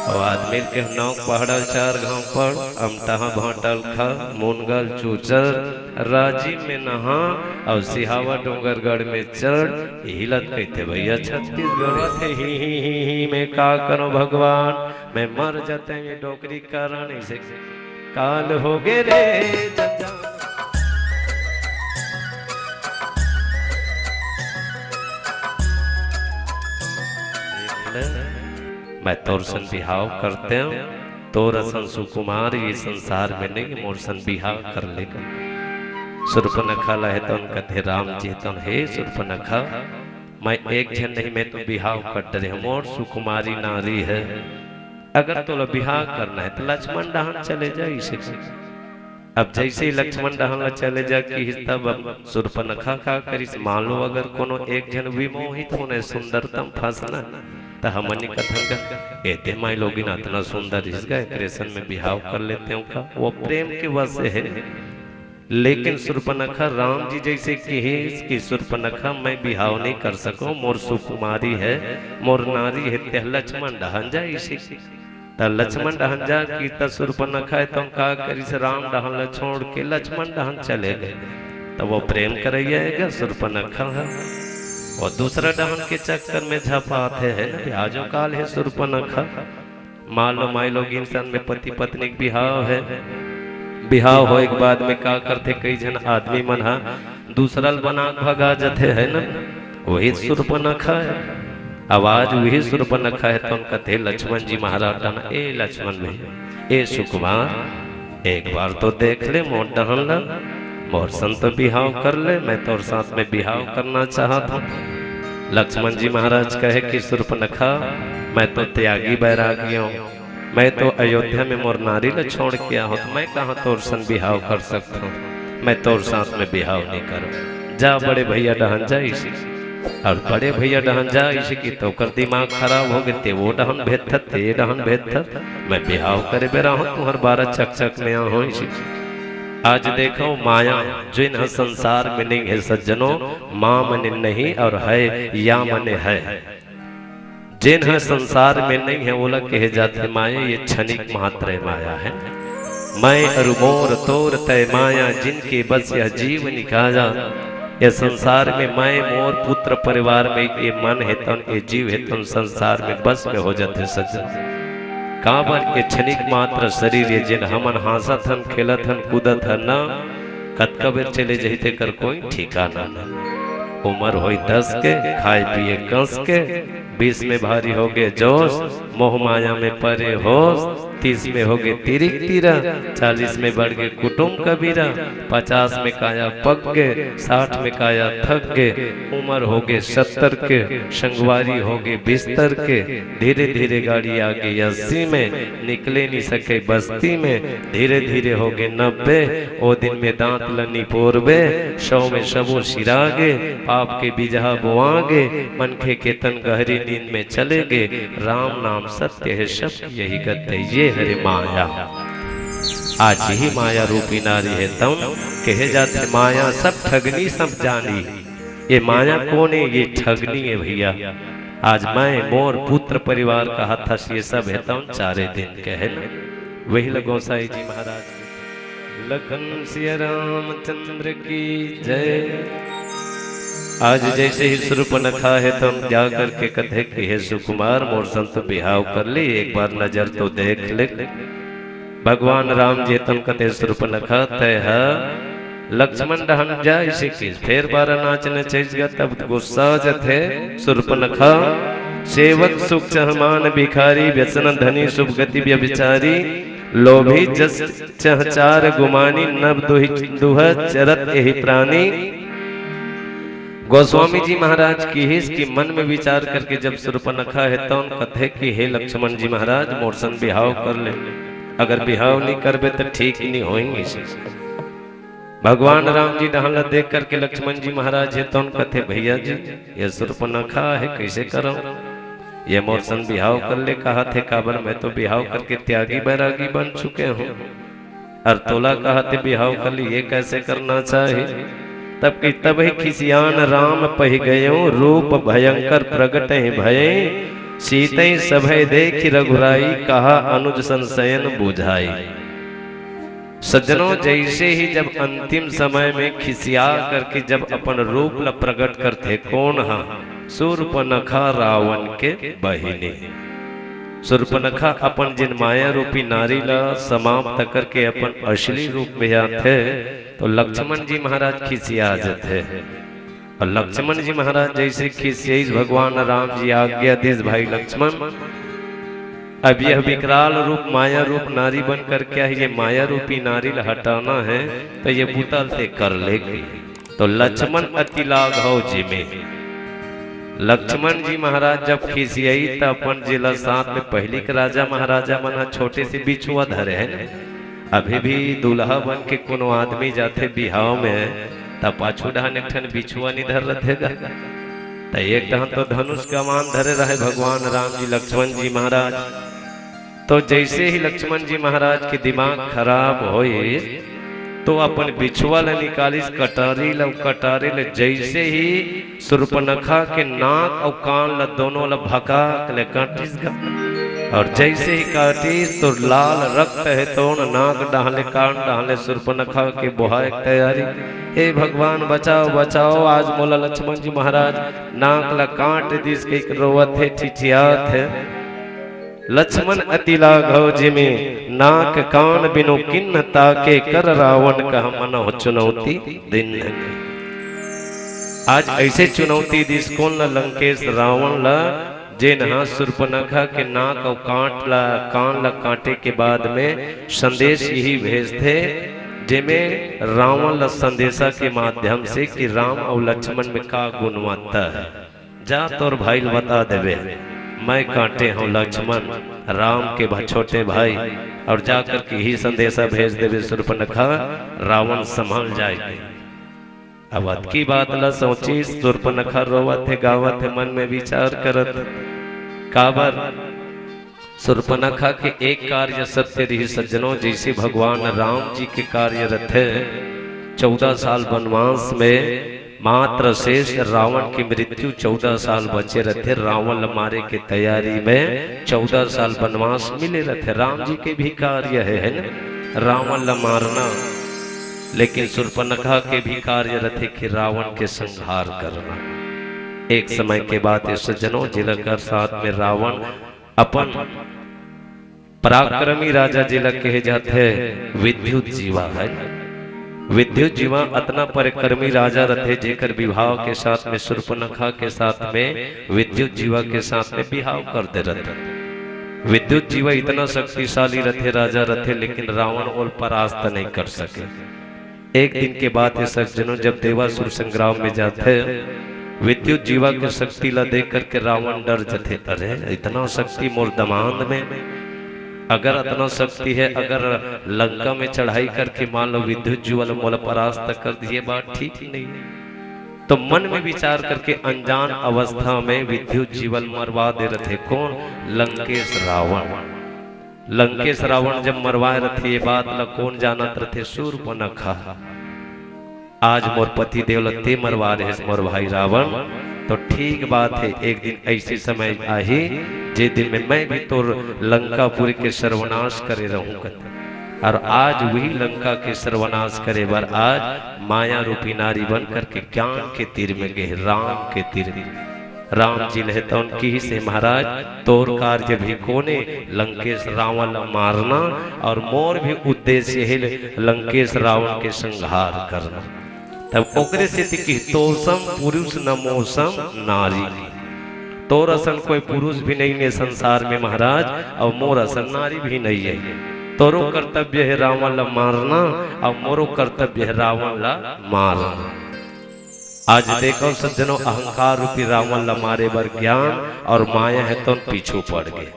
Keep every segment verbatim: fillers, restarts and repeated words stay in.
अउ आदमी के नौ पहाड़ा चार घाम पड़, अमटहा भांटा ल खा, मुनगा ल चूचर, राजिम में नहा, अउ सिहावा डोंगरगढ़ में चढ़, इही ला त कहिथे भैया छत्तीसगढ़। ही, ही, ही, ही, मैं का करो भगवान, मैं मर जाते ये डोकरी कारण इसे काल हो गे रे जंजाल। देख ले, मैं तोर सन बिहाव करते हूँ, तोर असन सुकुमार ये संसार में नहीं, मोर सन बिहाव कर लेगा। सुर्पनखा ला हे तौन कथे राम जी तौन, हे सुर्पनखा, मैं एक झन नहीं, मैं तो बिहाव कर डरे हूँ, मोर सुकुमारी नारी है। अगर तोला बिहाव करना है तो लक्ष्मण डहान चले जा इसे। अब जैसे ही लक्ष्मण डहान ला चले जा किहिस, तब अब सुर्पनखा का करिस, मान लो अगर कोनो एक झन विमोहित होने सुंदरतम फंसना, त हमन ही कथन का, एते माई लोगिन अतना सुंदर रिहिस गा, एकरे सन में बिहाव कर लेते हूँ का, वो प्रेम के वश है। लेकिन सुर्पनखा राम जी जैसे किहिस कि सुर्पनखा मैं बिहाव नहीं कर सको, मोर सुकुमारी है, मोर नारी है, ते लक्ष्मण डहान जा इसे। त लक्ष्मण डहान जा कि त सुर्पनखा हे तौन का करिस, राम डहान ल छोड़ के लक्ष्मण डहान चले गे। त वो प्रेम करइया हे गा सुर्पनखा ह, वो दूसरा डहान के चक्कर में झपात हे, है ना? ब्याजो काल हे सुर्पनखा। मान लो माई लोगिन सन में पति पत्नी के बिहाव हे, बिहाव होए के बाद में का करथे, कई झन आदमी मन ह दूसरा ल बना के भगा जथे, है ना? वही सुर्पनखा हे। अब आज वही सुर्पनखा हे, तौन कथे लक्ष्मण जी महाराज डहान, ए लक्ष्मण भैया, ए सुकुमार, एक बार तो देख ले मोर डहान ला, मोर सन तो बिहाव कर ले, मैं तोर साथ में बिहाव करना चाहत हूँ। लक्ष्मण जी महाराज कहे कि सुर्पनखा, मैं तो त्यागी बैरागी हूँ, मैं तो अयोध्या में मोर नारी ल छोड़ के आहों, त मैं कहाँ तोर सन बिहाव कर सकत हूँ? मैं तोर साथ में बिहाव नहीं करूँ। जा बड़े भैया डहान जा इसे। अउ बड़े भैया डहान जा इसे कि त ओकर दिमाग खराब हो गे, ते वो डहान भेजथस, ते डहान भेजथस, मैं बिहाव करे बेरा हूँ, तुँहर बारा चकचक में आहों इसे। आज देखो माया, जेन ह संसार में नहीं है सज्जनों, माँ मने नहीं अउ है या मने है। जेन ह संसार में नहीं है, ओला कहे जाथे माया, ये क्षणिक मात्र माया है। मैं अरु मोर तोर तय माया, जिनके बस यह जीव निकाया। ये संसार में मैं, मोर, पुत्र, परिवार में ये मन हे तौन, ये जीव हे तौन, संसार में बस में हो जाथे सज्जन। काबर के क्षणिक मात्र शरीर ये, जेन हमन हाँसत हन, खेलत हन, कूदत हन ना, कतका बेर चले जही तेकर कोई ठिकाना नहीं। उमर होई दस के, खाए पिए कस के, बीस में भारी हो गे जोश, मोह माया में परे होश, तीस में हो गे तिरिक तीरा, चालीस में बढ़ गे कुटुम कबीरा, पचास में काया पक गे, साठ में काया थक गे, उमर हो गे सत्तर के, संगवारी हो गे बिस्तर के, धीरे धीरे गाड़ी आ गे अस्सी में, निकले नी सके बस्ती में, धीरे धीरे हो गे नब्बे, ओ दिन में दांत ल निपोरबे, सौ में सबो सिरा गे, पाप के बिजहा बोआ गे, मनखे के तन गहरी नींद में चले गे, राम नाम सत्य हे, सबकी यही गत हे, ये हरे माया। आज यही माया रूपी नारी हे तौन, कहे जाथे माया सब ठगनी सब जानी। ये माया कोन हे? ये ठगनी हे भैया। आज मैं, मोर, पुत्र, परिवार कहत हस, ये सब हे तौन चारे दिन के, है ना? वही ल गोसाई जी महाराज के लखन सिया रामचंद्र की जय। आज जैसे ही सुर्पनखा हे तौन जा करके कथे कि हे सुकुमार, मोर सन तो बिहाव कर ले, एक बार नजर तो देख ले। भगवान राम जी हे तौन कथे सुर्पनखा, तय ह लक्ष्मण डहान जा इसे किहिस, फेर बारा नाच नचइस गा, तब गुस्सा जथे सुर्पनखा। सेवक सुख चहमान भिखारी, व्यसन धनी शुभ गति व्यभिचारी, लोभी जस चहचार गुमानी, नव दुहि दुह चरत एहि प्रानी। गोस्वामी जी महाराज किहिस कि मन में विचार करके जब सुर्पनखा हे तौन कथे कि हे लक्ष्मण जी महाराज, मोर सन बिहाव कर ले, अगर बिहाव नहीं करबे त ठीक नहीं होएंगे। भगवान राम जी डहान ला देख करके लक्ष्मण जी महाराज हे तौन कथे, भैया जी, ये सुर्पनखा हे, कैसे करौं? ये मोर सन बिहाव कर ले कहत हे, काबर मैं तो बिहाव करके त्यागी बैरागी बन चुके हूँ, अउ तोला कहत हे बिहाव कर ले, ये कैसे करना चाही? तब कि तबहि खिसियान राम पहि गयो, रूप भयंकर प्रगट ही भये, सीतई सभय देखि रघुराई, कहा अनुज संशयन बुझाई। सज्जनों, जैसे ही जब अंतिम समय में खिसिया करके जब अपन रूप ल प्रकट करथे, कोन ह? सूर्पनखा, रावण के बहिनी। सूर्पनखा अपन जिन माया रूपी नारी ल समाप्त करके अपन असली रूप में आथे, तो लक्ष्मण जी महाराज खिसिया जथे। और लक्ष्मण जी महाराज जैसे खिसियाइस, भगवान राम जी आज्ञा दिस, भाई लक्ष्मण, अब यह विकराल रूप, माया रूप नारी बन करके आई, ये माया रूपी नारी ल हटाना है, तो ये बूता ल ते कर लेके। तो लक्ष्मण अति लाघव जिमे। लक्ष्मण जी महाराज जब खिसियाई, त अपन जिला साथ में पहिली के राजा महाराजा मन ह छोटे से बिछुआ धरे है ना। अभी भी दूल्हा बन के कोनो आदमी जाथे बिहाव में, त पाछू डहान एक ठन बिछुआ नि धर रथे गा। त एक डहान तो धनुष कमान धरे रहे भगवान राम जी, लक्ष्मण जी महाराज। तो जैसे ही लक्ष्मण जी महाराज के दिमाग खराब होइस, तो अपन बिछुआ ल निकालिस, कटारी ल, कटारी ल जैसे ही सूर्पनखा के नाक अउ कान ल दोनों ल भकाक ले काटिस गा। और जैसे ही काटिस, तो लाल रक्त हे तोन नाक डहान ले, कान डहान ले सूर्पनखा के बोहाय के तैयारी। हे भगवान, बचाओ, बचाओ, आज मोला लक्ष्मण जी महाराज नाक ल काट दिस के रोवत हे, ठिठियात हे। लक्ष्मण अति लाघव जिमे, नाक कान बिनु किन्न ताके, कर रावण कह मनहु चुनौती दिन। आज ऐसे चुनौती दिस कोन ल? लंकेश रावण ल, जेन ह सूर्पनखा के नाक अउ काट ल, कान ल काटे के बाद में संदेश यही भेजथे, जेमे रावण ल संदेशा के माध्यम से कि राम अउ लक्ष्मण में का गुणवत्ता है। जा तोर भाई ल बता देबे, मैं काटे हूँ लक्ष्मण, राम के भा-, छोटे भाई, और जा करके ही संदेशा भेज देबे सूर्पनखा, रावण संभल जाए के। अब अतकी बात ल सोचिस, सूर्पनखा रोवत हे, गावत हे, मन में विचार करत, काबर? सूर्पनखा के एक कार्य सत्य रही सज्जनों, जैसे भगवान राम जी के कार्य रथे, चौदह साल वनवास में मात्र शेष रावण की मृत्यु, चौदह साल बचे रथे, रावण ल मारे के तैयारी में चौदह साल वनवास मिले रथे। राम जी के भी कार्य है, है ना, रावण ल मारना, लेकिन सूर्पनखा के भी कार्य रथे कि रावण के संहार करना। एक समय के बात ये सज्जनों, जेला कर साथ में रावण अपन पराक्रमी राजा जेला कहे जाथे विद्युत जीवा है। विद्युत जीवा अतना पराक्रमी राजा रथे, जेकर विवाह के साथ में, सूर्पनखा के साथ में, विद्युत जीवा के साथ में विवाह कर दे रथे। विद्युत जीवा इतना शक्तिशाली रथे, राजा रथे, लेकिन रावण ओल परास्त नहीं कर सके। एक दिन के बात हे सज्जनों, जब देवासुर संग्राम में जाथे, विद्युत जीवा के शक्ति ला देख करके रावण डर जथे, अरे इतना शक्ति मोर दमांद में, अगर अतना शक्ति है, अगर लंका में चढ़ाई करके मान लो विद्युत जीवा ल मोला परास्त कर दिए, बात ठीक नहीं। तो मन में विचार करके अनजान अवस्था में विद्युत जीवा ल मरवा दे रथे। कौन? लंकेश रावण। लंकेश रावण जब मरवाए रथे, ये बात ल कौन जानत रथे? सूर्पनखा। आज मोर पति देव ल ते मरवा रहे मोर भाई रावण, तो ठीक बात है, एक दिन ऐसे समय आही, जे दिन में मैं भी तोर लंकापुरी के सर्वनाश करे रहूं कथे। और आज वही लंका के सर्वनाश करे बर आज माया रूपी नारी बन करके ज्ञान के तीर में गए, राम के तीर में। राम जी लहे तौन किहिस, हे महाराज, तोर कार्य भी कोने, लंकेश रावण ला मारना, और मोर भी उद्देश्य हे लंकेश रावण के संहार करना। तब ओकरे सेती किहिस, "तोसम पुरुष न मोसम नारी।" तोर असन कोई पुरुष भी नहीं है संसार में महाराज, और मोर असन नारी भी नहीं है। तोरो कर्तव्य है रावण ला मारना, और मोरो कर्तव्य है रावण ला मारना। आज देखो सज्जनों, अहंकार रूपी रावण ला मारे बर ज्ञान और माया हे तौन पीछू पड़ गए।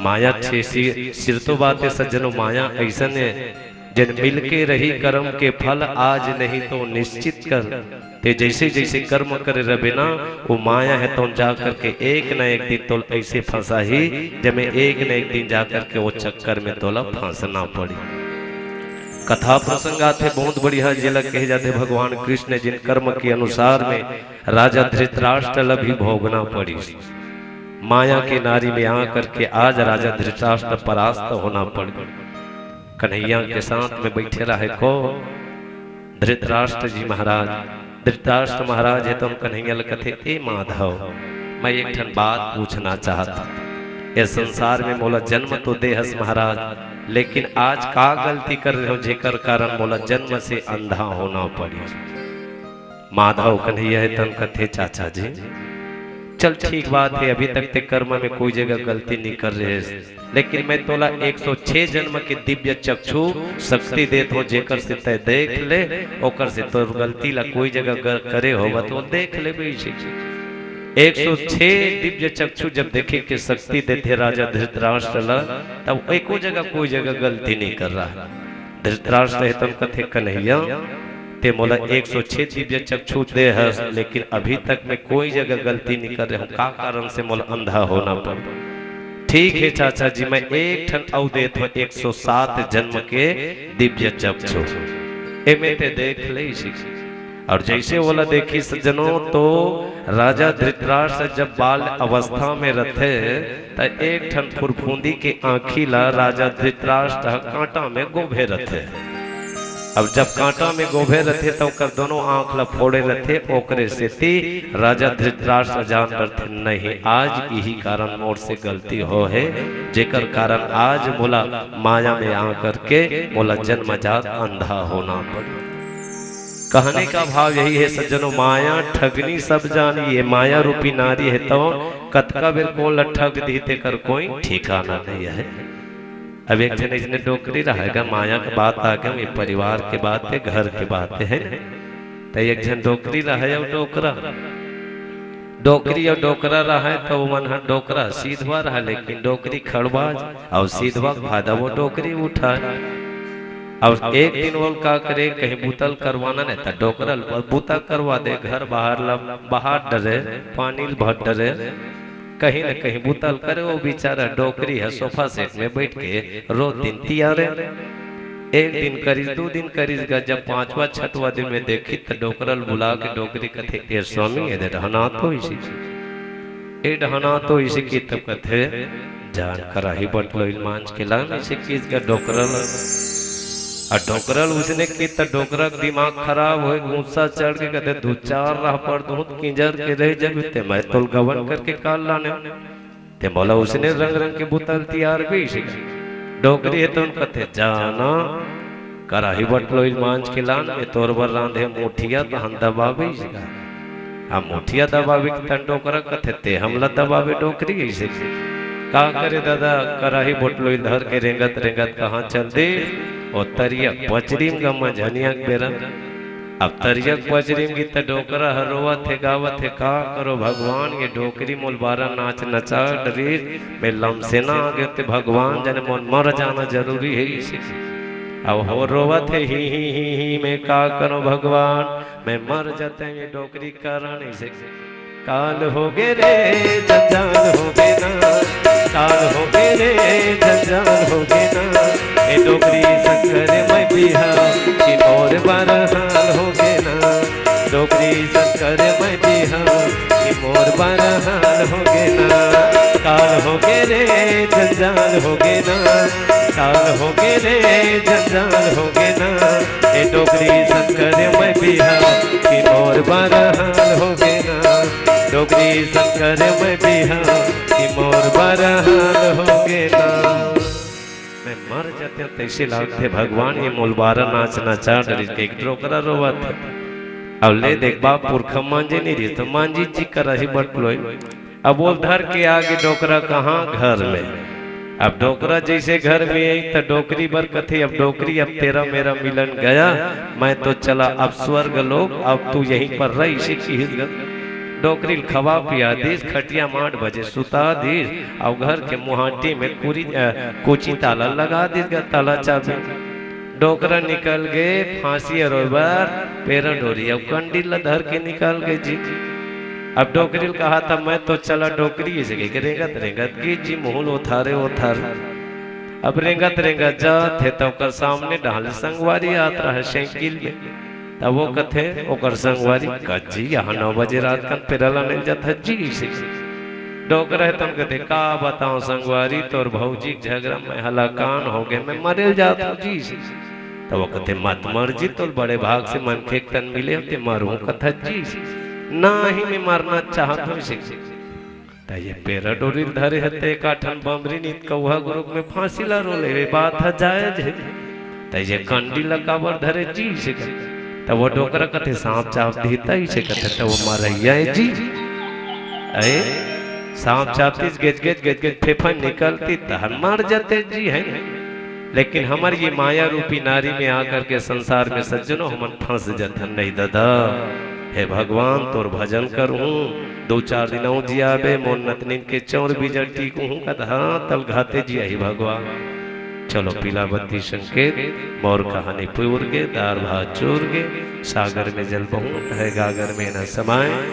माया छे सि-, सिर तो बात हे सज्जनों, माया ऐसन हे, जिन मिलके रही कर्म के फल आज नहीं तो निश्चित कर। ते जैसे जैसे कर्म करे रबे ना, वो माया हे तौन जा करके एक न एक दिन तोल ऐसे फंसाही, जमे एक न एक दिन जा करके वो चक्कर में तोला फंसना पड़ी। कथा प्रसंग आथे बहुत बढ़िया, जेला कहे जाथे भगवान कृष्ण जिन कर्म के अनुसार में राजा धृतराष्ट्र ल भी भोगना पड़िस। माया के नारी में आ करके आज राजा धृतराष्ट्र परास्त होना पड़ गया। कन्हैया के साथ में बैठे रहे को धृतराष्ट्र जी महाराज। धृतराष्ट्र महाराज हे तो कन्हैया ल कथे, "ए माधव, मैं एक ठन बात पूछना चाहत हूँ। ये संसार में मोला जन्म तो दे हस महाराज, लेकिन आज का गलती कर रहे हो जेकर कारण मोला जन्म से अंधा होना पड़ी?" माधव कन्हैया हे तन कथे, "चाचा जी, चल ठीक बात है, अभी तक ते कर्म में कोई जगह गलती नहीं कर रहे, लेकिन मैं तोला एक सौ छह जन्म के दिव्य चक्षु शक्ति देत हूँ, जेकर से तय देख ले, ओकर से तोर गलती ला कोई जगह ग-, करे होगा तो देख ले बेशक।" एक सौ छह दिव्य चक्षु जब देखे के शक्ति देथे राजा धृतराष्ट्र ला, तब एको जगह कोई जगह गलती नहीं कर रहा है। धृतराष्ट्र हे तन कथे, "कन्हैया, ते मोला एक सौ छह दिव्य चक्षु दे हस, लेकिन अभी तक मैं कोई जगह गलती नहीं कर रहे हूँ, का कारण से मोला अंधा होना पड़?" "ठीक है चाचा जी, मैं एक ठन अउ देत हूँ एक सौ सात जन्म के दिव्य चक्षु, एमे ते देख ले इसी।" और जैसे ओला देखी सज्जनों, तो राजा धृतराष्ट्र जब बाल अवस्था में रथे, त एक ठन फुरफुंदी के आँखी ला राजा धृतराष्ट्र ह कांटा में गोभे रथे। अब जब कांटा में गोभे रथे, त ओकर दोनों आँख ला फोड़े रथे। ओकरे सेती राजा धृतराष्ट्र जान डरथे, "नहीं, आज यही कारण मोर से गलती हो है, जेकर कारण आज मोला माया में आ करके मोला जन्मजात अंधा होना पड़।" कहने का भाव यही है सज्जनों, माया ठगनी सब जानी, ये माया रूपी नारी हे तो कतका बेर कोन ला ठग दी, तेकर कोई ठिकाना नहीं है। अब एक झन अइसने डोकरी रहे गा, माया के बात आ गे, ये परिवार के बात है, घर के बात है, त एक झन डोकरी रहे अउ डोकरा, डोकरी अउ डोकरा रहे, त ओमन ह, डोकरा सीधवा रहे, लेकिन डोकरी खड़बाज, अउ सीधवा के फायदा वो डोकरी उठाए। अउ एक दिन ओल का करे, कहीं बुता ल करवाना नहीं, त डोकरा ल बुता करवा दे, घर बाहर ला बहार डरे, पानी ल भर डरे, कहीं न कहीं बुता ल करे। वो बेचारा डोकरी ह सोफा सेट में बैठ के रोज दिन तियारे। एक दिन करिस, दू दिन करिस गा, जब पांचवा छठवा दिन में देखी त डोकरा ल बुला के डोकरी कथे, "ए स्वामी, एदे डहना तो इसी, ए डहना तो इसी की।" तब कथे, "जान कराही बटलोई ल मांज के लान, इसे किस गा डोकरा ल।" आ डोकरा ल उसने की त डोकरा के दिमाग खराब होए, गुस्सा चढ़ के कथे, "दू चार राहपड़ दूध किंजर के रह जबे ते मैं तोल गवन करके काल लाने, ते मोला उसने रंग रंग के बुता ल तियार भी इसे।" डोकरी हे तोन कथे, "जाना, कराही बटलोई ल मांज के लान, मैं तोर बर रांधे मोठिया, तहन दबाबे इसे।" आ मोठिया दबाबे के तन डोकरा कथे, "ते हमला दबाबे डोकरी अइसे।" का करे दादा, कराही बटलोई धर के रेंगत रेंगत कहाँ चल दे, ओ तरिया पचरी म गा मझनिया के बेरा। अब तरिया के पचरी म गी त डोकरा ह रोवत हे, गावत हे, "का करो भगवान, ये डोकरी मोल बारा नाच नचा डरिस, मैं लमसेना आ गे ते भगवान, जाने मोर मर जाना जरूरी है इसे।" अब हो रोवत हे, "ही, ही, ही, ही, मैं का करो भगवान, मैं मर जाते ये डोकरी कारण इसे।" काल हो गे रे, जंजाल हो गे ना, काल हो गे रे, जंजाल हो गे ना, ए डोकरी शंकर मैं बिहा, कि मोर बरहाल हो गे ना, डोकरी शंकर मैं बिहा, कि मोर बरहाल हो गे ना। काल हो गे रे, जंजाल हो गे ना, काल हो गे रे, जंजाल हो गे ना, ए डोकरी शंकर मैं बिहा, कि मोर बरहाल हो गे ना। डोकरी शंकर मैं बिहा, कि मोर बरहाल हो गे ना। मैं मर जाते तैसे लागथे भगवान, ये मोल बारा नाच नचा डरिस के एक डोकरा रोवत हे। अब ले देख बाप पुरखा मांजे नहीं रहिस, त मांजी जी कराही बटलोई। अब वो धर के आगे डोकरा कहाँ घर में। अब डोकरा जैसे घर में आई त डोकरी बर कथे, "अब डोकरी, अब तेरा मेरा मिलन गया, मैं तो चला अब स्वर्ग लोक, अब तू यहीं पर रह।" इसे किहिस गा। डोकरी ल खवा पिया दिस, खटिया म आठ बजे सुता दिस, अउ घर के मुहाटी में कुरी, अ, कुची ताला लगा दिस गा, ताला चाबी। डोकरा निकल गे फांसी अरोय बर, पेरा डोरी अउ कंडी ल धर के निकल गे जी। अब डोकरी ल कहा था, "मैं तो चला डोकरी," इसे कहिके रेंगत रेंगत गे जी, मुहूं ल ओथारे ओथारे। अब रेंगत रेंगत जात हे त ओकर सामने डाहन ले संगवारी आत रहे साइकिल में। तब वो कथे ओकर संगवारी, "का जी, यहाँ नौ बजे रात कन पेरा लाने जात हे जी?" इसे डोकरा हे तब कथे, "का बतावं संगवारी, तोर भौजी के झगरा में हलाकान हो गे, मैं मरे ल जात हंव जी।" त वो कथे, "मत मर जी, तोर बड़े भाग से मनखे के तन मिले हे, ते मरहूं कथस जी।" "नाही, मैं मरना चाहत हंव," अइसे कथे। त ये पेरा डोरी ल धरे हे, ते एकाठन बमरी नित कौहा के रूप में फांसी ला रो लेवे, बात ह जायज हे। त ये कंडी ला काबर धरे जी, अइसे कथे। त वो डोकरा कथे, "सांप चाप दिही त," अइसे कथे, त वो मरइया हे जी। अये, सांप चाप दिस, गेज गेज, गेज गेज, फेफन निकलतिस, तहन मर जाते जी, हे। लेकिन हमर ये माया रूपी नारी में आकर के संसार में सज्जनों हमन फंस जाथन नहीं दादा। हे भगवान, तोर भजन करहूं, दू चार दिन अउ जियाबे, मोर नतनिन के चौर बीजा टीकहूं कथस, तल घाते जिया ही भगवान। चलो पीला बत्ती संकेत, मोर कहानी पूर गे, दार भात चूर गे, सागर में जल बहुत है, गागर में न समाए।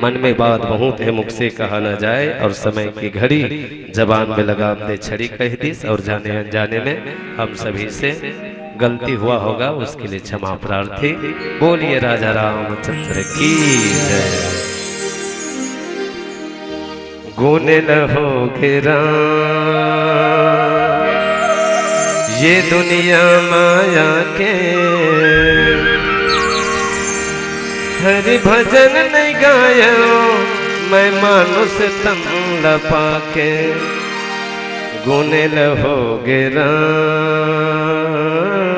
मन में बात बहुत है, मुख से कहा न जाए, और समय की घड़ी जबान में लगाम दे छड़ी कह दिस, और जाने अनजाने में हम सभी से गलती हुआ होगा, उसके लिए क्षमा प्रार्थी। बोलिए राजा रामचंद्र की जय। गुने ल हो गे राम, ये दुनिया माया के, हरि भजन नहीं गायो, मैं मानुष तन ल पाके। गुने ल हो गे राम,